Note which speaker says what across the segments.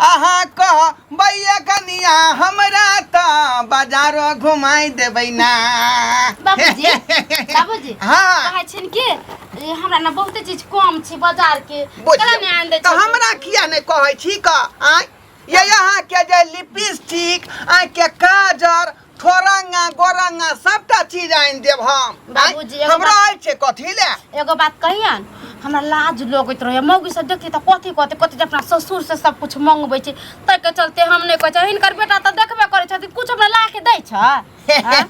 Speaker 1: अहाँ कहबै कनिया हमरा तऽ बाजारो घुमाइ देबै ना।
Speaker 2: बाबूजी, बाबूजी।
Speaker 1: हाँ।
Speaker 2: कहै छिन कि ए, हमरा ने बहुते चीज कम छै बाजार के।
Speaker 1: बुझियौ।
Speaker 2: केना नहि आनि दै
Speaker 1: तऽ
Speaker 2: छथिन?
Speaker 1: हमरा किया नहि कहै छी क आँय ये यहाँ के जे लिपस्टिक आँखि के काजर ठोरंगा गोरंगा सबटा चीज आनि देब हम। आँय?
Speaker 2: बाबूजी, एगो
Speaker 1: हमरा
Speaker 2: बात-
Speaker 1: होइ छै कथी ले।
Speaker 2: एगो बात कहियन, हमरा लाज लगैत रहै, मौगी सब देखती तऽ कथी कहते, कथी जे अपना ससुर से सब कुछ मंगबै छै, ताहिके चलते हम नहि कहै छियै। हिनकर बेटा तऽ देखबे करै छथिन, कुछ हमरा ला के दै छै? आँय?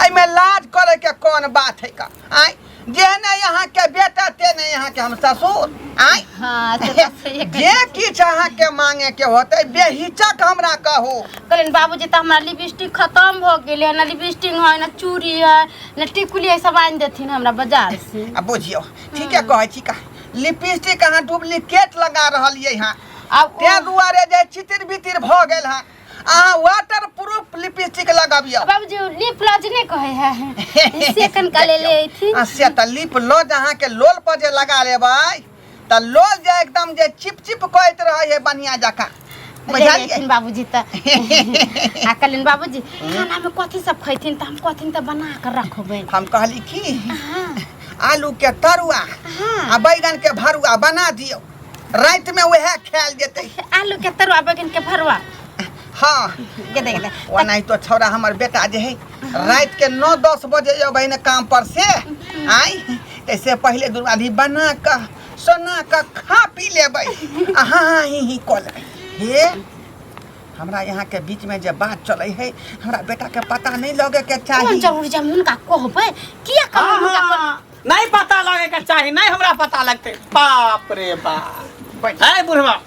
Speaker 1: एहिमे लाज करे के कोन बात है का? आँय, जेहने यहाँ के बेटा तेने यहाँ के हम ससुर। आँय?
Speaker 2: हाँ, से तऽ सहिए कहै
Speaker 1: जे
Speaker 2: छी।
Speaker 1: किछु अहाँके मांगे के होतै बेहिचक हमरा कहू।
Speaker 2: कहलियनि बाबूजी तऽ हमरा लिपस्टिक खतम भऽ गेलै, ने लिपस्टिक है, ने चूड़ी है, ने टिकुली है, सब आनि देथिन हमरा बाजार से।
Speaker 1: आ बुझियौ, ठीके कहै छी का, लिपस्टिक अहाँ डुप्लीकेट लगा रहलियै हँ।
Speaker 2: आब ओ-
Speaker 1: ताहि दुआरे जे चितिर बितिर भऽ गेल हँ। अहाँ वाटर प्रूफ लिपस्टिक लगाबियौ।
Speaker 2: बाबूजी, ओ लिप लॉज नहि कहै है से कनिका ले ले अयथिन।
Speaker 1: आ से तऽ लिप लॉज अहाँके लोल पर जे लगा लेबै तऽ लोल जे एकदम जे चिप चिप करैत रहै है बढ़िया जकाँ।
Speaker 2: ले
Speaker 1: बुझलियै?
Speaker 2: अयथिन बाबूजी तऽ। आ कहलियनि बाबूजी, खानामे कथी सब खैथिन तऽ हम कहथिन तऽ बना कऽ रखबै।
Speaker 1: हम कहली की
Speaker 2: हाँ।
Speaker 1: आलू के तरुआ आ बैगन के भरुआ बना दियौ, राति में वएह खायल जेतै।
Speaker 2: आलू के तरुआ बैगन के भरुआ?
Speaker 1: हाँ।
Speaker 2: गेदे गेदे।
Speaker 1: ओनाहि तो छौड़ा हमर बेटा जे है राति के 9-10 बजे अबै ने काम पर से आइ, तैसे पहिले दुनू आदमी बना कऽ सोना कऽ खा पी लेबै आ हाँ हाँ ही ही कऽ लेबै। हे, हमरा यहाँ के बीच में जे बात चलै है हमरा बेटा के पता नहीं लगे के
Speaker 2: कोन
Speaker 1: चाही।
Speaker 2: जरूरी जे हम हुनका कहबै? किया कहबै हुनका?
Speaker 3: हाँ, नहीं पता लगे के चाही, नहीं हमरा पता लगते। बाप रे बाप,
Speaker 1: बैठ।
Speaker 3: है बुढ़वा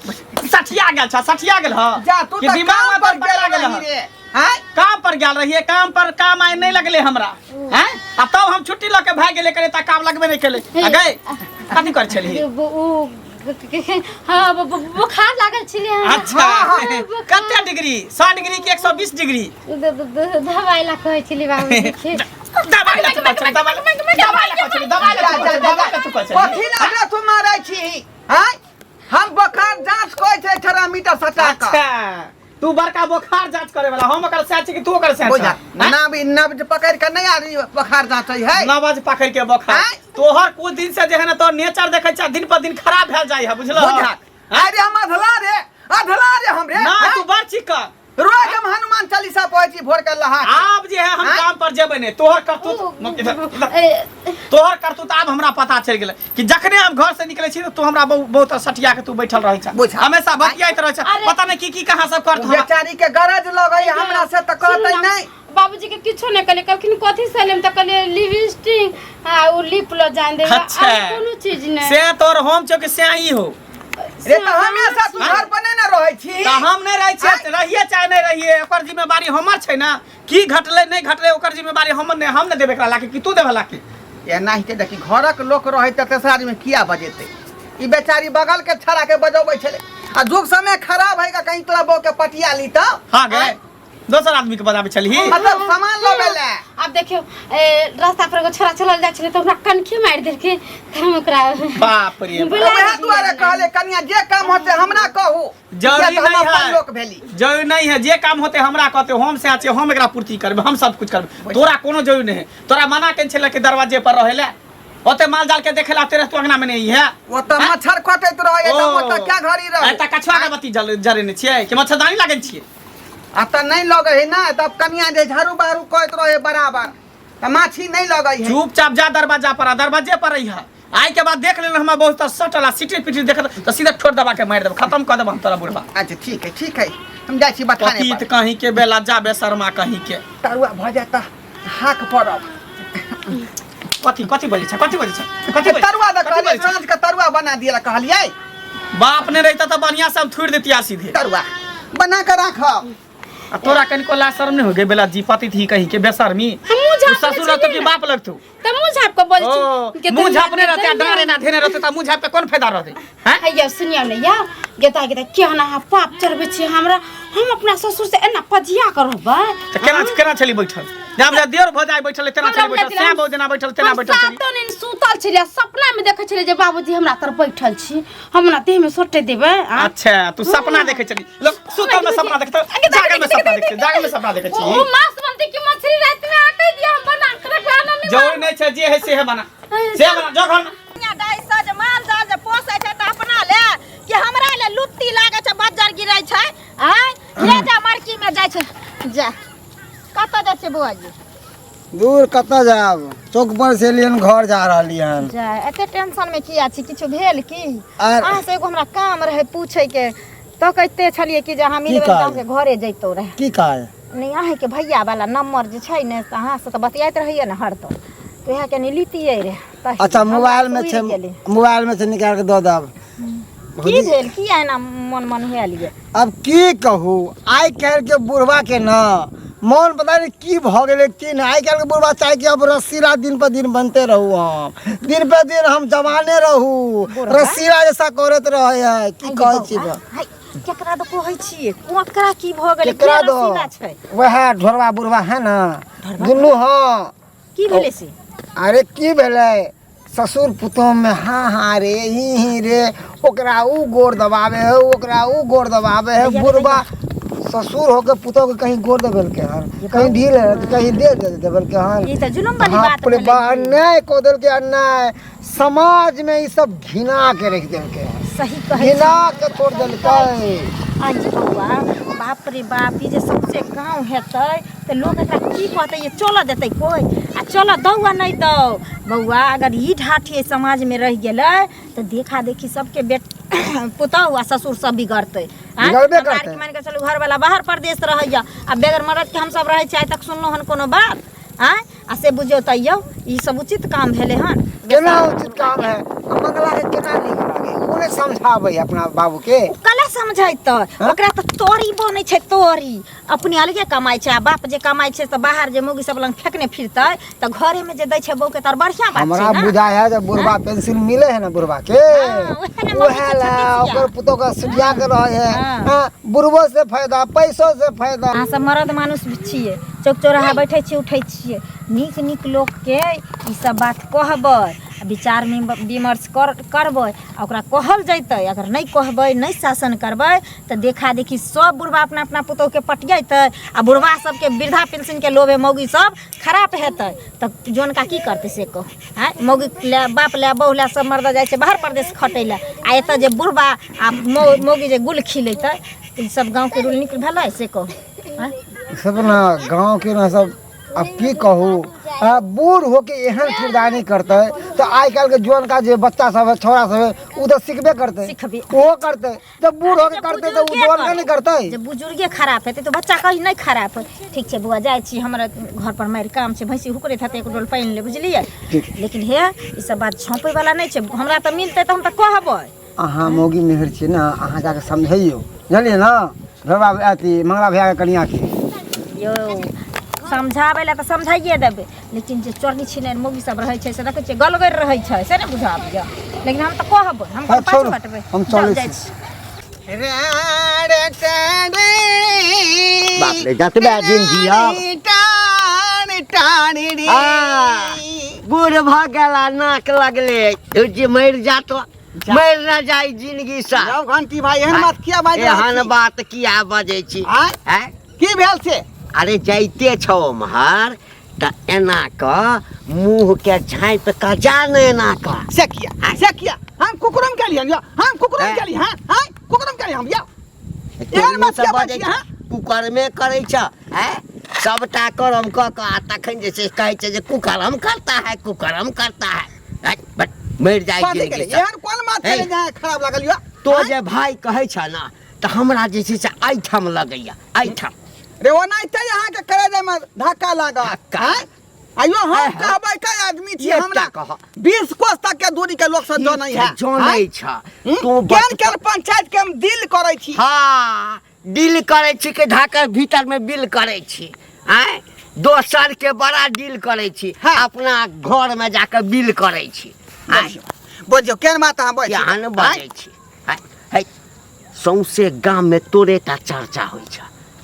Speaker 3: सठिया गेल छ, सठिया गेल ह।
Speaker 1: जा तू
Speaker 3: कि
Speaker 1: तऽ
Speaker 3: दिमाग
Speaker 1: काम
Speaker 3: में
Speaker 1: पर
Speaker 3: पकड़ा
Speaker 1: गेल
Speaker 3: गेल ह।
Speaker 1: रही रे। आँय?
Speaker 3: काम पर गेल रहिए, काम पर काम आइ नहीं लगले हमरा हैं, आ तब हम छुट्टी लऽ के भाग गेले करे त काम लगबे नहीं केले। आ गए कथी कर छलिए?
Speaker 2: उ हाँ, बुखार लागल छलै हमरा।
Speaker 3: अच्छा।
Speaker 1: हाँ,
Speaker 2: हाँ, बुखार।
Speaker 3: कते डिग्री? 100 डिग्री कि 120 डिग्री?
Speaker 2: दवाई ला कहै छली बाबूजी के।
Speaker 3: दवाई ला तू कहै छली, दवाई ला, दवाई ला कहै छली, दवाई ला तू कहै छली, दवाई ला तू कहै छली।
Speaker 1: कथी ला हमरा तू मारै छी? आँय? हम बोखार जांच करै छै थर्मामीटर सटा कऽ।
Speaker 3: अच्छा, तू बड़का बोखार जांच करे वाला, हम ओकर सैं छी कि तू ओकर सैं
Speaker 1: बुझा
Speaker 3: छह? हैं?
Speaker 1: नब नब्ज पकड़ के नहीं आदमी बोखार जांचै है।
Speaker 3: नब्ज पकड़ के बोखार।
Speaker 1: हैं?
Speaker 3: तोहर कुछ दिन से जे है ना तोहर नेचर देखै छ दिन पर दिन खराब भेल जाइ है, बुझलह?
Speaker 1: बुझा, अरे हम अधला रे, अधला रे हम रे।
Speaker 3: ना
Speaker 1: हैं?
Speaker 3: तू बड़ चिकन।
Speaker 1: रोज हम हनुमान चालीसा पढ़ै छी भोर के लहा के।
Speaker 3: आब जे है हम
Speaker 1: हैं?
Speaker 3: काम पर जेबै नहि, तोहर करतूत इधर, इधर।
Speaker 2: ए,
Speaker 3: तोहर करतूत आब हमरा पता चलि गेलै कि जखने हम घर से निकलै छी तऽ तू हमरा बहुत सटिया के तू बैठल रहै छ।
Speaker 1: बुझा।
Speaker 3: हमेशा बतियाइत रहै छ।
Speaker 2: अरे।
Speaker 3: पता नहि की की कहाँ सब करत हमरा।
Speaker 1: बेचारी के गरज लगै हमरा से तऽ कहतै
Speaker 2: सुनू ना,
Speaker 1: नहि।
Speaker 2: बाबूजी के किछो नहि कहलियै, कहलखिन कथी से लेम तऽ कहलियै लिपस्टिक आ उ लिप ल जान देबै।
Speaker 3: अच्छा।
Speaker 2: आर कोनो चीज नहि।
Speaker 3: से तोहर होम छौ कि से ही हो?
Speaker 1: रे तऽ हमेशा तू घर पर नहि ने रहै छी।
Speaker 3: तऽ हम नहि रहै छियै,
Speaker 1: आँय?
Speaker 3: रहिए चाहे नहि रहिए ओकर जिम्मेवारी हमर छै ने। की घटलै नहि घटलै ओकर जिम्मेवारी हमर नहि, हम नहि देबै एकरा लाके कि तू देबे लाके?
Speaker 1: एनाहिते देखी घरक लोक रहै तऽ तेसरा आदमी किया बजेतै? ई बेचारी बगल के छड़ा के बजबै छलै आ जुग समय खराब है कहीं तोरा बहू के पटिया ली तऽ।
Speaker 3: हाँ गे, दोसर आदमी के बजाबै छलही?
Speaker 1: मतलब सामान लबै ले।
Speaker 2: आब देखियौ, ए, रास्ता पर एगो छोरा चलल जाइ छलै तऽ हमरा कनखी मारि देलकै तऽ हम ओकरा
Speaker 3: बाप रे बाप।
Speaker 2: बुला
Speaker 1: वएह
Speaker 2: देलियै।
Speaker 1: दुआरे कहले कनिया जे काम होतै हमरा कहू।
Speaker 3: जरूरी
Speaker 1: किया तऽ हम
Speaker 3: नहीं
Speaker 1: अपन
Speaker 3: है।
Speaker 1: लोक भेली।
Speaker 3: जरूरी नहीं है, जे काम होते हमरा कहते, हम से आछे, हम एकरा पूर्ति करबै, हम सब कुछ करबै, तोरा कोनो जरूरी नहीं है। तोरा मना केने छलै कि दरवाजे पर रहे ले, ओते माल जाल के देखे ला तेरे तू अंगना में नहीं है।
Speaker 1: ओतऽ मच्छर कटैत रहै तऽ ओतऽ क्या घड़ी रहै?
Speaker 3: एतऽ कछुआ के बत्ती जरेने छियै कि मच्छरदानी लागल छियै?
Speaker 1: आ तऽ नहि लगै है ना, तब कनिया जे झाड़ू बहारू करैत रहै बराबर तऽ माछी नहि लगै है।
Speaker 3: चुपचाप जा दरवाजा पर आ दरवाजे पर रहिहा। आइ के बाद देख लेना हमरा बहुत सटल आ सिटी पिटी देख तऽ सीधा ठोर दबा के मारि देब, खत्म कऽ देब हम तोरा बुढ़बा।
Speaker 1: अच्छा ठीक है, ठीक है, हम जाइ छी बथाने
Speaker 3: पतित
Speaker 1: पर।
Speaker 3: कहीं के बेला जाबे शर्मा कहीं के।
Speaker 1: तरुआ भऽ जायत तऽ हाक पड़ब।
Speaker 3: कथी कथी बजै छै, कथी बजै छै, कथी बजै छै?
Speaker 1: तरुआ दऽ
Speaker 3: कथी
Speaker 1: कहलियै,
Speaker 3: बजै छै?
Speaker 1: साँझ के तरुआ बना दिअ कहलियै।
Speaker 3: बाप ने रहिता तऽ बढ़िया से हम थुड़ि देतिया सीधे।
Speaker 1: तरुआ बना कऽ राखब।
Speaker 3: आ तोरा कनिको ला शर्म नहीं हो गई बेला जी पति थी कहीं के बेशर्मी?
Speaker 2: हम मुँह
Speaker 3: तू
Speaker 2: झाँपने
Speaker 3: ससुर रहतो
Speaker 2: छलियै
Speaker 3: कि
Speaker 2: ने।
Speaker 3: बाप लगतो?
Speaker 2: तऽ मुँह झाँप कऽ बजै छी
Speaker 3: ओ,
Speaker 2: कि
Speaker 3: मुँह
Speaker 2: तुम
Speaker 3: झाँपने रहते आ
Speaker 2: देबै
Speaker 3: डाँरे ना धेने रहते तऽ मुँह झाँप के कोन फायदा रहते? हैं?
Speaker 2: हैया सुनियौ ने यौ, गेता गेता केहन अहाँ पाप चढ़बै छी हमरा। हम अपना ससुर से एना पजिया कऽ रहबै?
Speaker 3: तऽ केना केना छली बैठल? जब जब देर भ जाय बैठल तेना
Speaker 2: हमरा
Speaker 3: छली बैठल
Speaker 2: बुझाइत
Speaker 3: सैं बहु जेना बैठल तेना
Speaker 2: हम
Speaker 3: बैठल छली
Speaker 2: सातो दिन सुतल छलियै सपना में देखै छलियै जे बाबूजी हमरा तर बैठल छी हमरा देह में सोटे देबै आ?
Speaker 3: अच्छा तू सपना देखै छली लोग सुतल में सपना देखत जागल में सपना देखै जागल में सपना देखै
Speaker 2: ओ
Speaker 3: छी
Speaker 2: ओ मांस बनते कि मछली रात में आटे दिया हम बना के रखबै आना नहीं
Speaker 3: जरूरी नहीं छै जे है से है बना से बना जो घर में
Speaker 4: दाइ से जे माल जाल जे पोसै छै तऽ अपना ले कि हमरा ले लुत्ती लागै छै बज्जर गिरै छै आँय ले जा मरकी में जाइ छै जा कतऽ जाइ छै बौआ जी
Speaker 5: दूर कतऽ जायब चौक पर से एलियन घर जा रहलियै हन
Speaker 4: जा एते टेंशन में किया छी किछु भेल की
Speaker 5: आर-
Speaker 4: अहाँ से एगो हमरा काम रहै पूछे के तो कहिते छलियै कि जे अहाँ मिलबै तऽ
Speaker 5: काज?
Speaker 4: अहाँके घरे जैतौ रहै
Speaker 5: की काज
Speaker 4: नहि अहाँके भैया वाला नंबर जे छै ने तऽ अहाँ से तऽ बतियाइत रहैया ने हरदम तऽ इएह कनि लितियै रहे तही
Speaker 5: अच्छा
Speaker 4: हमरा
Speaker 5: मोबाइल में
Speaker 4: सुधि
Speaker 5: छै
Speaker 4: गेलै।
Speaker 5: मोबाइल में से निकाल के दऽ देब
Speaker 4: की भेल की एना मन मन हुए
Speaker 5: अब की कहू आइ काल्हि के बुढ़वा के न मन पता नहीं की भऽ गेलै की नहि आइ काल्हि के बुढ़वा चाहे कि अब रसीला दिन पर दिन बनते रहू हम दिन पर दिन हम जवाने रहू रसीला जैसा करैत रहे है की कहै छी बा?
Speaker 4: हाय केकरा दऽ कहै छियै ओकरा की भऽ गेलै
Speaker 5: केकरा
Speaker 4: किया
Speaker 5: दो
Speaker 4: रसीला छै
Speaker 5: वएह ढोरबा बुढ़वा है ना दुनू हाँ
Speaker 4: की भेलै से
Speaker 5: अरे की भेलै ससुर पुतोहमे हाँ हाँ रे ही ही रे ओकरा ऊ गोर दबावे है ओकरा ऊ गोर दबावे है बुढ़बा ससुर होके पुतोह के कहीं गोर दबेलके हन कहीं ढील है कहीं दे दे देबेलके हन
Speaker 4: ई तऽ जुलुम वाली बात
Speaker 5: बाप रे
Speaker 4: भेलै
Speaker 5: बा अन्याय कऽ देलके अन्याय समाज में ई सब घिना के रख देलके हन
Speaker 4: सही कहै छी।
Speaker 5: घिना के छोड़ देलकै
Speaker 4: आज बौआ बाप रे बाप ई जे सबसे गाँव हेतै तऽ लोक एकरा की कहतै ये चलऽ देतै कोइ आ चलऽ दौ आ नहि दौ बौआ अगर ई ढाठी एहि समाजमे रहि गेलै तऽ देखा देखी सबके बेट पुतहु आ ससुर सब बिगड़तै आँय?
Speaker 5: बिगड़बे
Speaker 4: हमरा आरके
Speaker 5: करतै।
Speaker 4: मानि कऽ चलू घरवला बाहर परदेश रहैया आ बगैर मरदके हमसब रहै छी आइ तक सुनलहुँ हन कोनो बात आँय आ से बुझियौ तैयो ई सब उचित काम भेलै हन
Speaker 5: केना उचित काम है आ मंगला के केना नीक लागे ओ नहि समझाबै अपना बाबू के
Speaker 4: ओ कला समझैतै ओकरा तऽ तोरी बनै छै तोरी अपने अलगे कमाइ छै आ बाप जे कमाइ छै तऽ बाहर जे मौगी सब लग फेकने फिरतै तऽ घरेमे जे दै छै बहूके तऽ बढ़िआँ बात
Speaker 5: हमरा
Speaker 4: छै ने
Speaker 5: बुझाय है जे बुढ़वा पेंसिल मिले है ना बुढ़वा के
Speaker 4: हाँ, ओहे ने मौगी
Speaker 5: ओहे
Speaker 4: के
Speaker 5: ला
Speaker 4: छत्तीसिया।
Speaker 5: ओकर पुतोह के सुझा के रहे है
Speaker 4: हाँ।
Speaker 5: हाँ, बुढ़बो से फायदा पैसो से फायदा
Speaker 4: अहाँ सब मरद मानुस छियै चौक चौराहा बैठै छियै उठै छियै नीक नीक लोकके ई सब बात कहबै आ विचार विमर्श कर करबै आ ओकरा कहल जैतै अगर नहि कहबै नहि शासन करबै तऽ देखा देखी सब बुढ़बा अपना अपना पुतोहुके पटियेतै आ बुढ़बा सबके वृद्धा पेंशनके लोभे मौगी सब खराब हेतै तऽ जनका की करतै से कहू आँय मौगी लए बाप लए बहु लए सब मर्दा जाइ छै बाहर परदेश खटै लए आ एतऽ जे बुढ़बा आ मौगी जे गुल खिलेतै ई सब गाँवके रूल नीक भेलै से कहू आँय
Speaker 5: सब ना गाँव के ना सब अब की कहू आ बूढ़ होके एहन किरदानी करतै तऽ आइ काल्हि के जौन का जे बच्चा सब है छोरा सब है ओ तऽ सिखबे करतै
Speaker 4: सिखबे।
Speaker 5: ओहो करतै जब बूढ़ होके
Speaker 4: जे
Speaker 5: करतै तऽ ओ
Speaker 4: बुजुर्गे
Speaker 5: जौन का नहि करतै
Speaker 4: जे बुजुर्गे खराब हेतै तऽ बच्चा कहीं नहि खराब है ठीक छै बौआ जाइ छी हमरा घर पर मारि काम छै भैंसी हुकरैत हेतै एक डोल पानि ले बुझलियै
Speaker 5: ठीक।
Speaker 4: लेकिन हे ई सब बात छौंपै वाला नहि छै हमरा तऽ मिलतै तऽ हम तऽ कहबै
Speaker 5: अहाँ मौगी मेहर छियै ने अहाँ जाके समझैयौ बुझलियै ने ढोरबा अथी मंगला भैयाके कनियाँके
Speaker 4: यौ समझाबै लए तऽ समझाइए देबै लेकिन जे चोरनी छिनैर मौगी सब रहै छै से देखै छियै गलगरि रहै छै से नहि बुझाबैए लेकिन हम तऽ कहबै हम
Speaker 5: हँ,
Speaker 4: पाछू
Speaker 5: छोड़ू,
Speaker 4: हटबै
Speaker 5: हम चलै
Speaker 4: जाउ, जाइ
Speaker 5: छी।
Speaker 4: छी।
Speaker 6: बाप रे, जतबे दिन जियब। आ, बूढ़ भऽ गेला नाक लगले जे मरि जातो मरि न जाय जिंदगी से
Speaker 1: जाउ घंटी भाई एहन बात किया बाजि रहल
Speaker 6: एहन
Speaker 1: छी?
Speaker 6: बात किया बजै छी
Speaker 1: आँय?
Speaker 6: आँय?
Speaker 1: की भेल से
Speaker 6: अरे जाइते छौ ओम्हर तऽ एना कऽ मुँह के झाँपि कऽ जा ने एना कऽ
Speaker 1: से किया से किया हम कुकुरम केलियै यौ हम कुकुरम केलियै हँ हँ कुकुरम केलियै हम यौ एहन बात किया बाजै छी अहाँ?
Speaker 6: कुकर्मे करै छ आँय सबटा करम कऽ कऽ आ तखन जे छै कहै छै जे कुकर्म करता है कुकर्म करता है आँय, बट मरि जाइ
Speaker 1: कथी
Speaker 6: जिंदगी
Speaker 1: केलियै
Speaker 6: से।
Speaker 1: एहन कोन बात
Speaker 6: हे।
Speaker 1: केलियै जे अहाँके खराब लागल यौ
Speaker 6: तो जे भाय कहै छ ने तऽ हमरा जे छै से एहिठाम लगैया एहिठाम
Speaker 1: रे ओनाहिते अहाँके करेजे में धक्का लागल
Speaker 6: धक्का।
Speaker 1: आँय? आइयो हम
Speaker 6: आँय,
Speaker 1: कहबै कै आदमी छी
Speaker 6: एकटा
Speaker 1: हमरा
Speaker 6: कह।
Speaker 1: 20 कोस तक के दूरी के लोक सब जनै है
Speaker 6: जनै छ तू
Speaker 1: केन केन पंचायत के हम दिल करै छी
Speaker 6: हाँ डील करै छी कि ढाकर भीतर में बिल करै छी आँय दोसर के बड़ा डील करै छी
Speaker 1: हाँ।
Speaker 6: अपना घर में जाके बिल करै छी आँय
Speaker 1: बुझियौ केन बात अहाँ बजै छी?
Speaker 6: केहन
Speaker 1: आँय?
Speaker 6: बजै छी आँय है सौंसे गाम में तोरे टा चर्चा होइ छ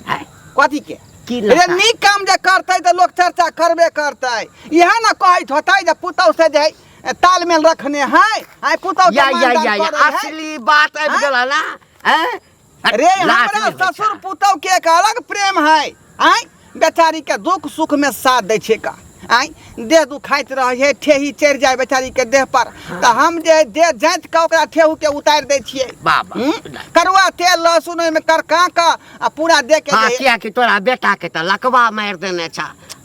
Speaker 6: आँय
Speaker 1: कथी के
Speaker 6: की
Speaker 1: रे
Speaker 6: नशा?
Speaker 1: नीक काम जे करतै तऽ लोक चर्चा करबे करतै। इएह ने कहैत होतै जे पुतहु से जे है तालमेल रखने है, आइ पुतहु के
Speaker 6: या या
Speaker 1: मानदान
Speaker 6: या या
Speaker 1: करै है।
Speaker 6: असली बात आबि
Speaker 1: आँय?
Speaker 6: गेल ना हैं?
Speaker 1: रे
Speaker 6: लाज
Speaker 1: हमरा
Speaker 6: नहि होइ छै।
Speaker 1: ससुर पुतहु के एक अलग प्रेम है। आँय बेचारी के दुख सुख में साथ दै छै का। आँय देह दुखाइत रहै है, ठेही चढ़ि जाय बेचारी के देह पर, तऽ हम जे देह जाँति कऽ ओकरा ठेहू के उतारि दै छियै।
Speaker 6: वाह, वाह।
Speaker 1: करुआ तेल लहसुन ओहिमे करका कऽ आ पूरा देह के
Speaker 6: हाँ,
Speaker 1: जे-
Speaker 6: कियाकि तोरा बेटा के तऽ लकवा मारि देने छ,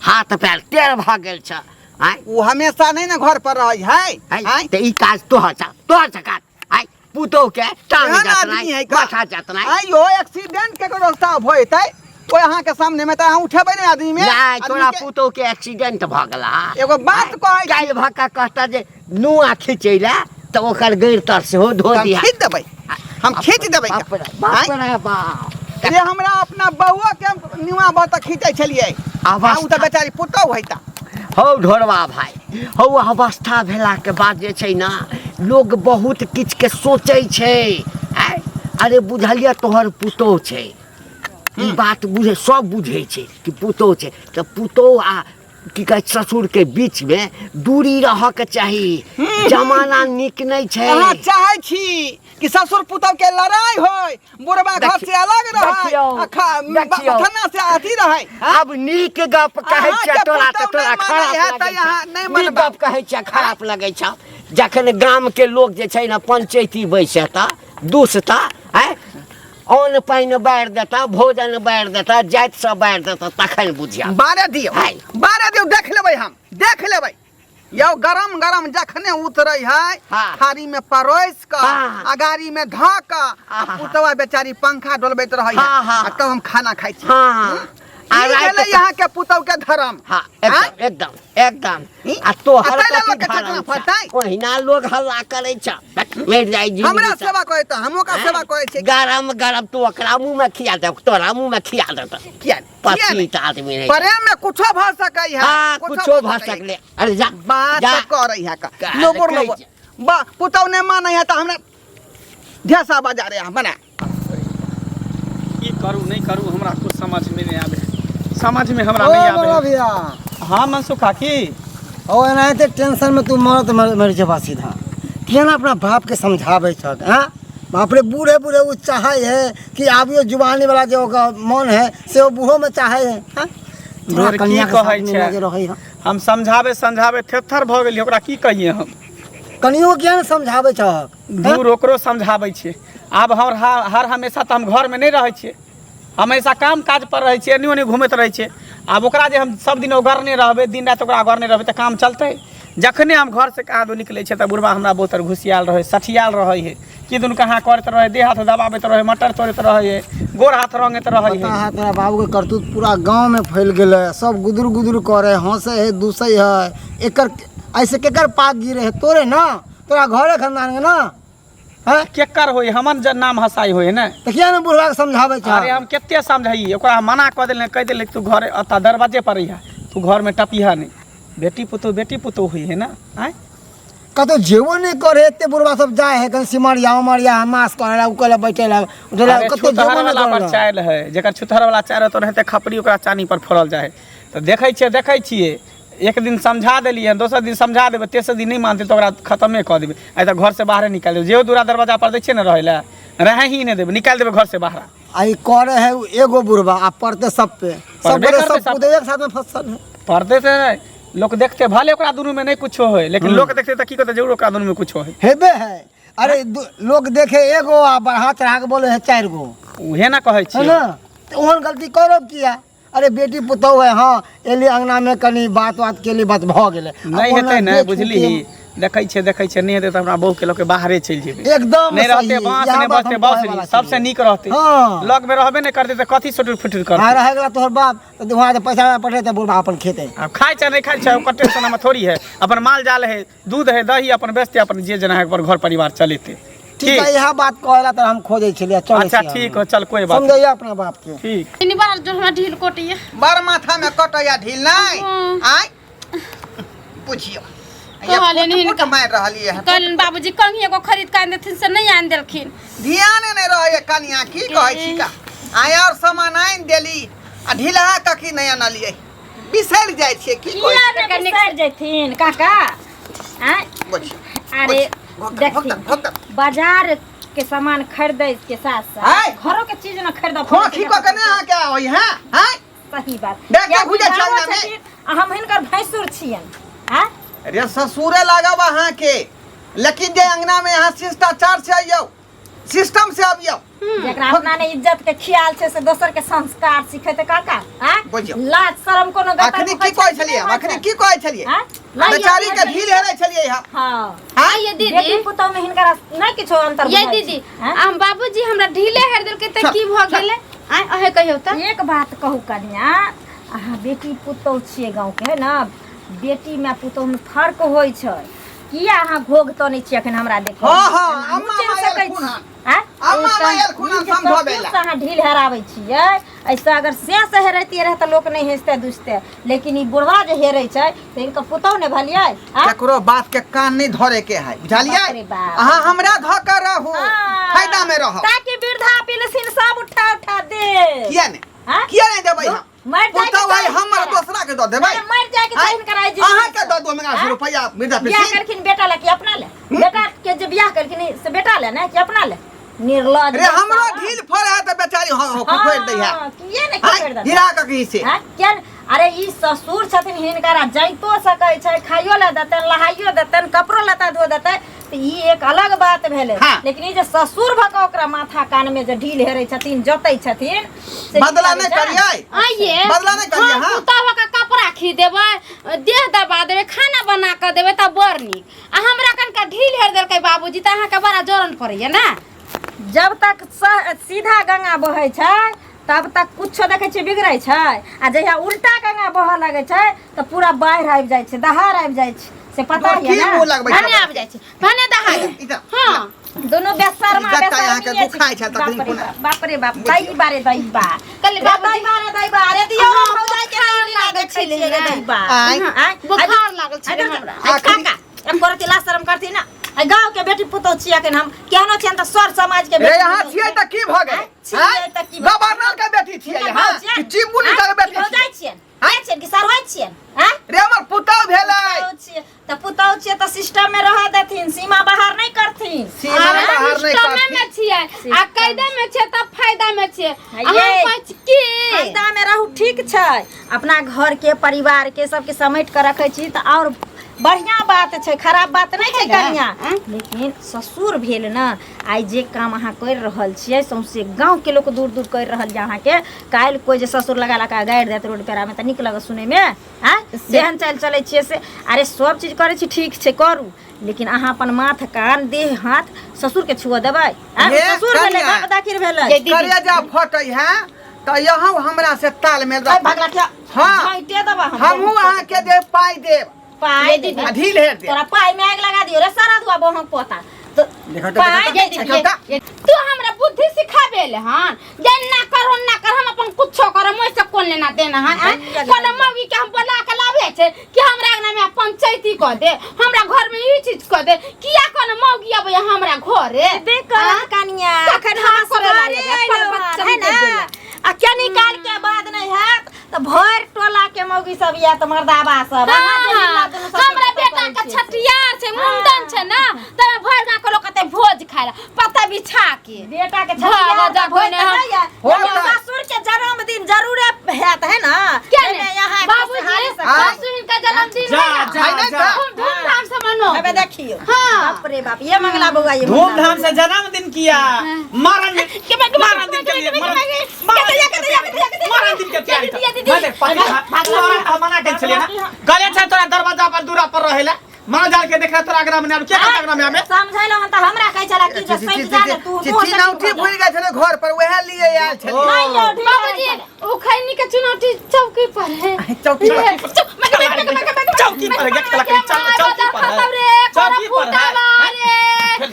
Speaker 6: हाथ पैर टेढ़ भऽ गेल छ। आँय?
Speaker 1: ओ हमेशा नहि ने घर पर रहै है।
Speaker 6: आँय,
Speaker 1: आँय?
Speaker 6: तऽ ई काज तोहर छ, तोहर छ काज। आँय, पुतोह के टांग
Speaker 1: एहन
Speaker 6: जतनाइ,
Speaker 1: आदमी है का?
Speaker 6: माथा जतनाइ।
Speaker 1: आँय यो एक्सीडेंट के रास्ता भइतै ओहि अहाँके सामने में तऽ अहाँ उठेबै ने आदमी में?
Speaker 6: नहि,
Speaker 1: आदमी
Speaker 6: तोरा
Speaker 1: के-
Speaker 6: पुतोह के एक्सीडेंट भऽ गेला।
Speaker 1: एगो बात कहै छी।
Speaker 6: काल्हि भऽ कऽ कहता जे नुआ खिचैला तऽ ओकर गैर तर सेहो धो
Speaker 1: तऽ हम
Speaker 6: दिहा।
Speaker 1: खींच देबै, हम खींच देबै।
Speaker 6: बाप रे बाप रे बाप।
Speaker 1: रे हमरा अपना बउआ के हम नुआ भऽ तऽ खींचै छलियै।
Speaker 6: अवस्था-
Speaker 1: आ ओ तऽ बेचारी पुतोह होइता।
Speaker 6: हौ ढोरबा भाई, हौ अवस्था भेलाके बाद जे छै ने लोग बहुत किछुके सोचै छै। आँय? अरे बुझलियै तोहर पुतोह छै, ई बात बुझे सब बुझै छै कि पुतोह छै, तऽ पुतोह आ की कहै छै ससुरके बीचमे दूरी रहऽके चाही। जमाना नीक नहि छै।
Speaker 1: अहाँ चाहै छी कि ससुर पुतोह के लड़ाई होय, बुढ़बा घर से अलग रहै,
Speaker 6: देखियौ,
Speaker 1: आ
Speaker 6: देखियौ।
Speaker 1: बथना से अथी रहै।
Speaker 6: आब नीक गप कहै
Speaker 1: अहाँके
Speaker 6: छियै तोरा तऽ
Speaker 1: पुतोह
Speaker 6: तोरा
Speaker 1: नहि मानै
Speaker 6: खराब
Speaker 1: है तऽ
Speaker 6: लगै
Speaker 1: अहाँ
Speaker 6: छौ।
Speaker 1: नहि
Speaker 6: नीक
Speaker 1: मनबै।
Speaker 6: गप कहै छियै खराब लगै छौ। जखन गामके लोक जे छै ने पंचैती बैसता दुसता, आँय अन्न पानि बारि देता, भोजन बारि देता, जाति सब बारि देता, तखन बुझिया।
Speaker 1: बारह दियौ,
Speaker 6: हाय।
Speaker 1: बारह दियौ, देख लेबै हम, देख लेबै। यौ गरम गरम जखने उतरै है,
Speaker 6: हाँ।
Speaker 1: थारी में परोसि कऽ,
Speaker 6: हाँ।
Speaker 1: अगाड़ी में धऽ कऽ, आ
Speaker 6: हाँ।
Speaker 1: पुतवा बेचारी पंखा डोलबैत रहै है,
Speaker 6: हाँ, हाँ।
Speaker 1: आ तब हम खाना खाइ छी।
Speaker 6: हाँ। आ
Speaker 1: ई
Speaker 6: राति
Speaker 1: भेलै
Speaker 6: कऽ-
Speaker 1: अहाँके पुतहु के धर्म।
Speaker 6: हाँ, एकदम,
Speaker 1: आँय?
Speaker 6: एकदम, एकदम।
Speaker 1: ई?
Speaker 6: आ तोहर
Speaker 1: आ ताहि लए
Speaker 6: कथी
Speaker 1: लोकके
Speaker 6: धर्म
Speaker 1: ठकना
Speaker 6: छौ?
Speaker 1: फटतै?
Speaker 6: ओहिना लोग हल्ला करै छौ। मरि जाइ जिंदगी
Speaker 1: हमरा
Speaker 6: सँ।
Speaker 1: सेवा करै तऽ हम ओकरा सेवा करै छियै।
Speaker 6: गरम गरम तू ओकरा मुँह में खिया दे, तोरा मुँह में खिया देतौ।
Speaker 1: किया? किया
Speaker 6: पति
Speaker 1: नहि?
Speaker 6: तऽ आदमी नहीं।
Speaker 1: प्रेम में कुछो भऽ सकै है।
Speaker 6: हाँ, कुछो भऽ
Speaker 1: सकै है।
Speaker 6: सकले। अरे जा,
Speaker 1: बात
Speaker 6: जा।
Speaker 1: करै है का।
Speaker 6: काल
Speaker 1: लोबोर
Speaker 6: कहै
Speaker 1: लोबोर।
Speaker 6: छै।
Speaker 1: बा पुतहु नहि मानै है तऽ हमरा ढेसा बजा रे बना।
Speaker 3: की करू नहीं करू हमरा कुछ समझ में नहीं आवे, समझ में हमरा
Speaker 5: ओ
Speaker 3: नहीं आवे।
Speaker 5: बड़ा भैया।
Speaker 3: हाँ मनसुख काकी।
Speaker 5: ओ एनाहिते टेंशन में तू मरत मर जेबा सीधा। केना अपना बाप के समझाबै छक? हाँ बाप रे, बूढ़े बूढ़े वो चाहे है कि आबियो जुबानी वाला जो ओकर मन है से वो बूढ़ो में चाहे है। हाँ?
Speaker 3: तोहर की
Speaker 5: कनिया के
Speaker 3: कहै
Speaker 5: साथ में
Speaker 3: छै?
Speaker 5: लगे रहै है।
Speaker 3: हम समझाबे समझाबे थेथर भऽ गेलियै, ओकरा की कहिए हम?
Speaker 5: कनियो किया ने समझाबै छहक?
Speaker 3: दूर ओकरो समझाबै छियै। आब हम हर हमेशा तऽ हम घरमे नहि रहै छियै, हमेशा काम काज पर रहै छियै, एन्नी ओन्नी घूमैत रहै छियै। आब ओकरा जे हम सब दिन ओगरने रहबै, दिन राति ओकरा ओगरने रहबै तऽ काम चलतै? जखने हम घरसँ कहाँ निकलै छियै तऽ बुढ़बा हमरा बहुत घुसियाल रहै, सठियाल रहै है, की दुनू कहाँ करैत रहै, देह हाथ दबाबैत रहै, मटर तोड़ैत रहै है, गोर हाथ रंगैत रहै
Speaker 5: पता
Speaker 3: है।
Speaker 5: है तोरा बाबू के करतूत पूरा गांव में फैल गेलै, सब गुदुर गुदुर करे, हंसे है, दूसै है। एकर ऐसे केकर पाग गिरे है? तोरे ना, तोरा घरे खानदान के ना। हैं?
Speaker 3: केकर होय? हमर नाम हंसाई होय ने।
Speaker 5: तऽ किया ने बुढ़वा के समझाबै छह?
Speaker 3: अरे हम कते समझाइए ओकरा, हम मना कऽ देलियै, कहि देलियै तू घर एतऽ दरवाजे पर रहिहा, तू घरमे टपिहा नहि। बेटी पुतोह बेटी पुतोह होइ है ना। आँय
Speaker 5: कतौ जेबो नहि करे, एते बुढ़वा सब जाय है कहीं सिमरिया उमरिया, मास करे ला, उ करे ला, बैठे ला, उठे ला,
Speaker 3: अरे
Speaker 5: कतौ
Speaker 3: छुतहर
Speaker 5: जेबो नहि
Speaker 3: वाला पर
Speaker 5: करे ला।
Speaker 3: चालि है, जेकर छुतहर वाला चालि रहतौ ओनाहिते खपरी ओकरा चानी पर फोड़ल जाइ है। तऽ देखै छियै, देखै छियै, एक दिन समझा देलियै, दोसर दिन समझा देबै, तेसर दिन नहि मानतै तऽ ओकरा खतमे कऽ देबै। आइ तऽ घरसँ बाहरे निकालि देबै। जेहो दूरा दरवाजा पर दै छियै ने रहै लए, रहै ही नहि देबै, निकालि देबै घरसँ बाहर।
Speaker 5: आ ई करे है उ एगो बुढ़वा आ पड़ते सब पे, सब
Speaker 3: पड़बे
Speaker 5: गोरे
Speaker 3: करतै
Speaker 5: सब
Speaker 3: सब।
Speaker 5: पुतोह एक साथ में फसल है।
Speaker 3: पड़ते से नहि, लोक देखते भले ओकरा दुनूमे नहि कुछो होय, लेकिन लोक देखते तऽ की कहतै? जरूर ओकरा दुनूमे कुछो होय
Speaker 5: हेबे है। अरे लोग देखे एगो आ बढ़ा चढ़ा के बोले है चारि गो,
Speaker 3: उहे ना कहै
Speaker 5: है
Speaker 3: छियै
Speaker 5: ना? तऽ ओहन गलती करब किया? अरे बेटी पुतोह है, हाँ एली अंगना में कनी बात बात केली, बात भऽ गेलै।
Speaker 3: नहि
Speaker 5: आब
Speaker 3: हेतै
Speaker 5: ओना
Speaker 3: ने,
Speaker 5: देख
Speaker 3: बुझलिही? देखै छियै, देखै छियै, नहि हेतै तऽ हमरा बहू के लऽ के बाहरे चलि जेबै।
Speaker 5: एकदम
Speaker 3: नहि रहतै
Speaker 5: सही,
Speaker 3: बाँस,
Speaker 5: इएह
Speaker 3: नहि
Speaker 5: बात
Speaker 3: बचतै
Speaker 5: हम
Speaker 3: बाँस,
Speaker 5: कहै वाला
Speaker 3: सबसँ
Speaker 5: छलियै।
Speaker 3: नीक रहतै।
Speaker 5: हाँ।
Speaker 3: लग मे रहबे नहि करतै तऽ कथी सुटुर फुटुर
Speaker 5: हाँ,
Speaker 3: करतै?
Speaker 5: रह गेला तोहर बाप तऽ वहाँ जे पैसा पठेतै बुढ़बा अपन खेतै।
Speaker 3: आब खाइ छै नहि खाइ छै ओकर टेंशन हमरा थोड़ी है। अपन माल जाल है, दूध है, दही अपन बेचते, अपन जे जेना है अपन घर परिवार चलेते।
Speaker 5: ठीक है, इएह बात कहला तऽ हम खोजै छलियै। चलै
Speaker 3: अच्छा
Speaker 5: छी हम।
Speaker 3: ठीक हो, चल कोई बात
Speaker 5: समझैया अपना बाप के।
Speaker 3: ठीक।
Speaker 2: इनी बड़ा जोर हमरा ढील कटैया।
Speaker 1: बड़ माथा में कटैया ढील नहि?
Speaker 2: हाँ।
Speaker 1: आँय बुझियौ
Speaker 2: कहलियनि
Speaker 1: फुट फुट
Speaker 2: हिनका।
Speaker 1: मारि रहलियै है।
Speaker 2: कहलियनि बाबूजी कंघी एगो खरीद कऽ आनि देथिन, से नहि आनि देलखिन।
Speaker 1: ध्याने नहि रहैया कनिया, की कहै छी का? आय और सामान आनि देली आ ढीला कखी नहि अनलियै बिसरि जाइ छियै की कहै
Speaker 4: किया ने बिसरि जैथिन काका आँय
Speaker 1: बुझियौ
Speaker 4: अरे
Speaker 1: देखी
Speaker 4: देखी बाजार के सामान खरीदै के साथ
Speaker 1: आँय?
Speaker 4: साथ घरों के चीज न खरीदऽ
Speaker 1: खोखी कऽ के नहि अहाँके आबै हैं आँय
Speaker 4: सही बात
Speaker 1: देख के
Speaker 4: कियाकि
Speaker 1: बुझै छै
Speaker 4: भावो
Speaker 1: अंगना में।
Speaker 4: छथिन आ हम हिनकर भैंसुर छियनि आँय
Speaker 1: रे ससुरे लागब अहाँके लेकिन जे अंगना में अहाँ शिष्टाचार से अइयौ सिस्टम से अबियौ
Speaker 4: जकरा अपना ने इज्जत के ख्याल छै से दोसर के संस्कार सिखेतै काका आँय
Speaker 1: बुझियौ।
Speaker 4: लाज शरम कोनो गतर
Speaker 1: अखनी
Speaker 4: मुखै
Speaker 1: की कहै
Speaker 4: छै
Speaker 1: छलियै हम
Speaker 4: नहि
Speaker 1: अखनी
Speaker 4: छै?
Speaker 1: की कहै छलियै
Speaker 4: आँय? लाज
Speaker 1: बेचारी के ढील हेरै छलियै हम
Speaker 4: हाँ
Speaker 1: आँय
Speaker 2: ये दीदी
Speaker 4: बेटी पुतोह में हिनकर नहि किछो अंतर
Speaker 2: ये
Speaker 4: बुझाइ छै।
Speaker 2: दीदी
Speaker 4: आँय?
Speaker 2: हम बाबूजी हमरा ढीले हेर देलकै तऽ की भऽ गेलै आँय अहे कहियौ तऽ
Speaker 4: एक बात कहू कनिया अहाँ बेटी पुतोह छियै गाँवके है ने बेटीमे आ पुतोहमे फर्क होइ छै किया अहाँ घोघ तनै छियै अखन हमरा देखो
Speaker 1: हाँ, हाँ, अम्मा माय एलखुन हन। अम्मा माय एलखुन हन समझबै ला।
Speaker 4: अहाँ ढील हेराबै छियै ऐसे अगर से से हेरैतियै रहै तऽ लोक नहि हँसतै दुसतै लेकिन ई बुढ़वा जे हेरै छै तऽ हिनकर पुतोह ने भलियै आँय?
Speaker 1: केकरो बात के कान नहीं धरे के है बुझलियै
Speaker 4: बाप रे बाप।
Speaker 1: अहाँ हमरा धऽ के रहू
Speaker 4: हाँ।
Speaker 1: फायदा में रहब
Speaker 4: ताकि वृद्धा पेंशन सब उठा उठा दे
Speaker 1: किया नहीं
Speaker 4: हाँ?
Speaker 1: किया नहीं देबै हम
Speaker 4: मरि जाइके
Speaker 1: पुतहु है
Speaker 4: चाही
Speaker 1: हमर
Speaker 4: हिनकरा।
Speaker 1: दोसरा के दऽ देबै
Speaker 4: मरि मरि जाइके चाही हिनकरा एहि जिंदगी
Speaker 1: अहाँ के
Speaker 4: से।
Speaker 1: दऽ दू हमरा
Speaker 4: आँय?
Speaker 1: रुपैआ वृद्धा
Speaker 4: बियाह
Speaker 1: पेंशन
Speaker 4: करखिन बेटा ले कि अपना ले बेटा के जे बियाह करखिन से बेटा ले ने कि अपना ले निर्लज
Speaker 1: रे हमरो ढील फड़ है तऽ बेचारी हाँ हाँ खोखरि दै है
Speaker 4: हाँ, किए ने खोखरि देतै?
Speaker 1: हीरा के कही से
Speaker 4: हाँ, किया ने? अरे ई ससुर छथिन हिनकरा जाइतो सकै छै खाइयो ले देतनि लहाइयो देतनि कपड़ो लत्ता धो देतै तऽ ई एक अलग बात भेलै
Speaker 1: हाँ।
Speaker 4: लेकिन ई जे ससुर भऽ कऽ ओकरा माथा कान में जे ढील हेरै छथिन जोतै छथिन से की
Speaker 1: बदला
Speaker 4: करै
Speaker 1: नहि
Speaker 4: छै?
Speaker 1: करियै
Speaker 2: आइए
Speaker 1: बदला नहि करियै,
Speaker 2: हम
Speaker 1: हाँ।
Speaker 2: पुतहु के कपड़ा खी देबै देह दबा देबै खाना बना कऽ देबै तऽ बड़ नीक आ हमरा कनका ढील हेर देलकै बाबूजी तऽ अहाँके बड़ा जलन पड़ैया ने
Speaker 4: जब तक सीधा गंगा बहै छै तब तक कुछो देखै छियै बिगड़ै छै आ जहिया उल्टा गंगा बहऽ लगै छै तऽ पूरा बाढ़ि आबि जाइ छै दहाड़ आबि जाइ छै से पता
Speaker 1: की
Speaker 4: यऽ ने
Speaker 1: मुँह लगबै
Speaker 2: भने आबि जाइ छै भने दहा
Speaker 1: ई तऽ-
Speaker 2: हँ
Speaker 4: दुनू बेशर्मा
Speaker 1: ई गत्ता अहाँके
Speaker 4: बेशर्मी
Speaker 1: दुखाइ छै तखन
Speaker 4: बाप रे
Speaker 1: कोना-
Speaker 4: बाप, बाप रे बाप दई बारे दई बा
Speaker 2: कहली
Speaker 4: रे
Speaker 2: बाबूजी-
Speaker 4: दई बारे दई बा अरे दियौ
Speaker 2: अहाँ
Speaker 4: भौजाई के
Speaker 2: बोखार
Speaker 4: लीला
Speaker 2: लागल
Speaker 4: देखै
Speaker 2: छलै
Speaker 4: छियै रे
Speaker 2: ने।
Speaker 4: दई बा
Speaker 1: आँय।
Speaker 4: आँय?
Speaker 2: बोखार लागल छलै
Speaker 4: आइ-
Speaker 2: हमरा।
Speaker 4: आइ काका एक करती ला शरम करती ना आइ गाँव के बेटी पुतोह छियै अखन हम केहनो छियनि तऽ सर समाज के
Speaker 1: रे
Speaker 4: बेटी
Speaker 1: यहाँ
Speaker 4: पुतोह
Speaker 1: छियै तऽ की भऽ गेलै
Speaker 4: आँय? छियै तऽ की भऽ-
Speaker 1: गवर्नर के बेटी छियै
Speaker 4: हिनकर
Speaker 1: यहाँ
Speaker 4: भाव छियनि?
Speaker 1: कि चिम्बू
Speaker 4: आँय?
Speaker 1: के बेटी छियै
Speaker 4: भौजाइ छियनि आँय छियनि कि सरहोइ छियनि आँय?
Speaker 1: रे हमर पुतहु भेलै
Speaker 4: पुतहु छियै तऽ पुतहु छियै तऽ सिस्टम में रहऽ देथिन सीमा बाहर नहि करथिन
Speaker 1: सीमा बाहर नहि
Speaker 2: सिस्टमे
Speaker 1: करथिन
Speaker 2: में छियै आ कैदे में छियै तब फायदा में छियै आ हम
Speaker 4: ये।
Speaker 2: कहै छी की
Speaker 4: फायदा में रहू ठीक छै अपना घर के परिवार के सबके समेट के रखै छी तऽ आओर बढ़िया बात छै खराब बात नहि छै कनिया लेकिन ससुर भेल ने आइ जे काम अहाँ करि रहल छियै सौंसे गाँवके लोक दूर दूर करि रहल यऽ अहाँके काल्हि कोइ जे ससुर लगा लगा गारि देत रोड पेरामे तऽ नीक लगत सुनैमे आँय जेहन चालि चलै छियै से अरे सब चीज करै छी ठीक छै करू लेकिन अहाँ अपन माथ कान देह हाथ ससुरके छुअ देबै आँय?
Speaker 1: हे,
Speaker 4: ससुर भेलै
Speaker 1: कनिया।
Speaker 4: बाप दाखिर भेलै
Speaker 2: ये दीदी।
Speaker 1: करेजा फटै है तऽ यहाँ हमरा से तालमेल
Speaker 4: आइ भगला क्या
Speaker 1: हाँ।
Speaker 4: झाँटे देबा हम
Speaker 1: हमहूँ अहाँके जे पाइ देब
Speaker 4: पाइ
Speaker 2: ये दीदी।
Speaker 1: आ ढील हेर देब
Speaker 4: तोरा पाइ में आगि लगा दियो रे सारा धुआ बहक पोता तो
Speaker 1: देखो तो,
Speaker 4: पाइ
Speaker 1: देखो
Speaker 2: ये
Speaker 1: तो,
Speaker 2: दीदी,
Speaker 1: देखो तो।
Speaker 2: ये- तू हमरा बुद्धि सिखाबे ले हन जे ना करो ना कर हम अपन कुछो करम ओइसे कोन लेना देना है आँय?
Speaker 4: गंजा
Speaker 2: कोनो मौगी के हम बोला के लाबे छै कि हमरा अंगना में पंचायती कऽ दे हमरा घर में ई चीज कऽ दे किया कोनो मौगी अबै हमरा घरे
Speaker 4: बे करत कनिया
Speaker 2: तऽ
Speaker 4: अखन
Speaker 2: खा
Speaker 4: हम
Speaker 2: करे
Speaker 4: सवारे
Speaker 2: लागल,
Speaker 4: अयलहुँ
Speaker 2: पर
Speaker 4: हन,
Speaker 2: बच्चन
Speaker 4: है
Speaker 2: के
Speaker 4: ना
Speaker 2: देला।
Speaker 4: आ कनी काल के बाद नहीं हैत तऽ भरि टोला के मौगी सब आयत मर्दाबा सब अहाँ जे लीला दुनू सब
Speaker 2: हमरा
Speaker 4: के
Speaker 2: बेटा
Speaker 4: करै
Speaker 2: के
Speaker 4: छियै से।
Speaker 2: छठियार छै मुंडन छै ना तमे भरि गाँव के लोग कहते भोज खाय ला पत्ता बिछा के
Speaker 4: बेटा के
Speaker 2: भाग
Speaker 4: छठियार
Speaker 2: जा
Speaker 4: तऽ भोज
Speaker 2: कोइ
Speaker 4: तऽ
Speaker 2: ने
Speaker 4: नहि है।
Speaker 1: हो
Speaker 4: लेकिन
Speaker 1: तऽ।
Speaker 4: ससुर के जन्मदिन जरूरे हैत है ना
Speaker 2: क्या
Speaker 4: एहिमे
Speaker 2: ने
Speaker 4: यहाँ
Speaker 2: बाबूजी
Speaker 4: खुशहाली से
Speaker 1: हाँ।
Speaker 2: परसू हिनका जन्मदिन
Speaker 3: जा,
Speaker 2: है ना
Speaker 3: जा,
Speaker 1: है ना
Speaker 3: जा।
Speaker 1: तऽ?
Speaker 2: खूब धूमधाम से मनो
Speaker 4: अबे देखियो
Speaker 2: हाँ।
Speaker 4: बाप रे बाप ये मंगला बउआ ये मंगला
Speaker 3: धूमधाम से जन्मदिन किया मरण मरण दिन के लिए मरण मरण दिन के तैयारी
Speaker 2: दीदी,
Speaker 3: कर मैं पति तोरा मना के छलिए ना गले छै तोरा दरवाजा पर दूरा पर रहेला मां जाल के देखा तोरा अगरा में आब के अगरा में आबे
Speaker 4: समझैलो हन तऽ हमरा कहै छला कि जे सटि जा ने तू तू
Speaker 1: चिनौती भूलि गेल छलै घर पर वएह लिए आयल छलै
Speaker 4: नहीं यौ, ढीला
Speaker 2: बाबूजी ओ खैनी के चुनौती चौकी पर है
Speaker 1: चौकी पर।
Speaker 3: चौकी पर है, गेट लकड़ी, चौकी पर है। चौकी पर है।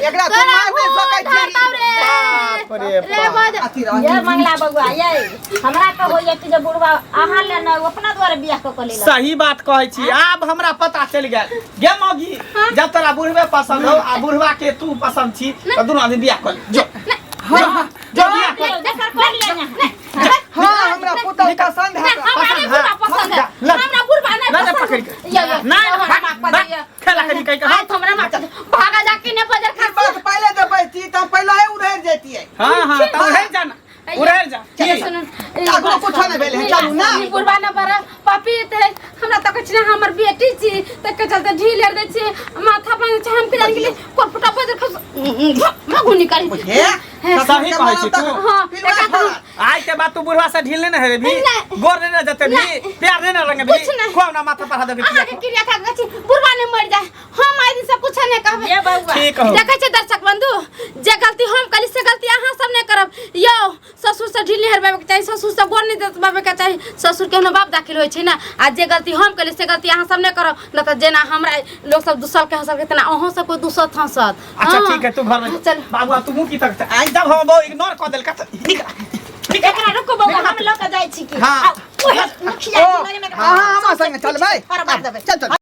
Speaker 1: एकरा तू मार नहि सकै छी
Speaker 3: बाप रे बाप।
Speaker 1: अथी रह
Speaker 4: ये मंगला बउआ ये हमरा तऽ होइए कि जे बुढ़वा अहाँ ले ने अपना द्वारे बियाह कऽ कऽ लेलक
Speaker 3: सही बात कहै छी आब हमरा पता चलि गेल गे मौगी जब तोरा बुढ़बे पसंद हो आ बुढ़वा के तू पसंद छी तऽ दुनू आदमी बियाह कऽ ले जो जो बियाह कऽ ले।
Speaker 4: दोसर कऽ लिअ यहाँ
Speaker 1: हाँ हमरा पुतहु पसंद गेलै चलू ना।
Speaker 2: ई बुढ़बा न बड़ा पापी है, हमरा त कहै छै हमर बेटी छी, तके चलते ढील दै छी, माथा पर छै, हम के जान गेली कोर फुटा बजर खस मगु निकाली।
Speaker 1: बुझे
Speaker 3: सही कहै छी तू।
Speaker 2: हां,
Speaker 1: पिलुआ
Speaker 2: एका
Speaker 1: फड़ल।
Speaker 3: आइ के बाद तू बुढ़वा से ढील नहीं ने हेबी,
Speaker 2: नहीं।
Speaker 3: गोर नहीं ने जते भी, प्यार नहीं ने रंगबी,
Speaker 2: कुछ नहीं।
Speaker 3: खुआव ना माथा पर हाथ देबी।
Speaker 2: अहाँके क्रिया खा के छी बुढ़बा ने मर जाए, हम आइ दिन से कुछ नहीं कहबै।
Speaker 4: ये बौआ।
Speaker 3: ठीक हो।
Speaker 2: देखै छै दर्शक बंधु, जे गलती हम करी से गलती अहाँ सब नहीं करब। यौ ससुर से ढील नहीं हरबाबे के चाही, ससुर से गोर नहीं दबाबे के चाही, ससुर के बाप दाखिल होइ छै ना। आ जे गलती हम करी से गलती अहाँ सब नहीं करब, न तऽ जेना हमरा लोक सब दूसल के हंसल के तेना अहूँ सबके दूसत हंसत।
Speaker 3: अच्छा
Speaker 2: हाँ।
Speaker 3: ठीक है, तू घर में
Speaker 2: चल।
Speaker 3: बाबू तू मुंह की तक आई जब हम बहु इग्नोर कर देलका त निकल।
Speaker 4: एकरा रुको बौआ, हम लऽ के जाइ छी की।
Speaker 1: हाँ।
Speaker 4: आ, ओहे मुखिया जी लगे ने।
Speaker 1: हाँ, हमरा संगे चलबै।
Speaker 4: फरमार देबै।
Speaker 1: चल चल।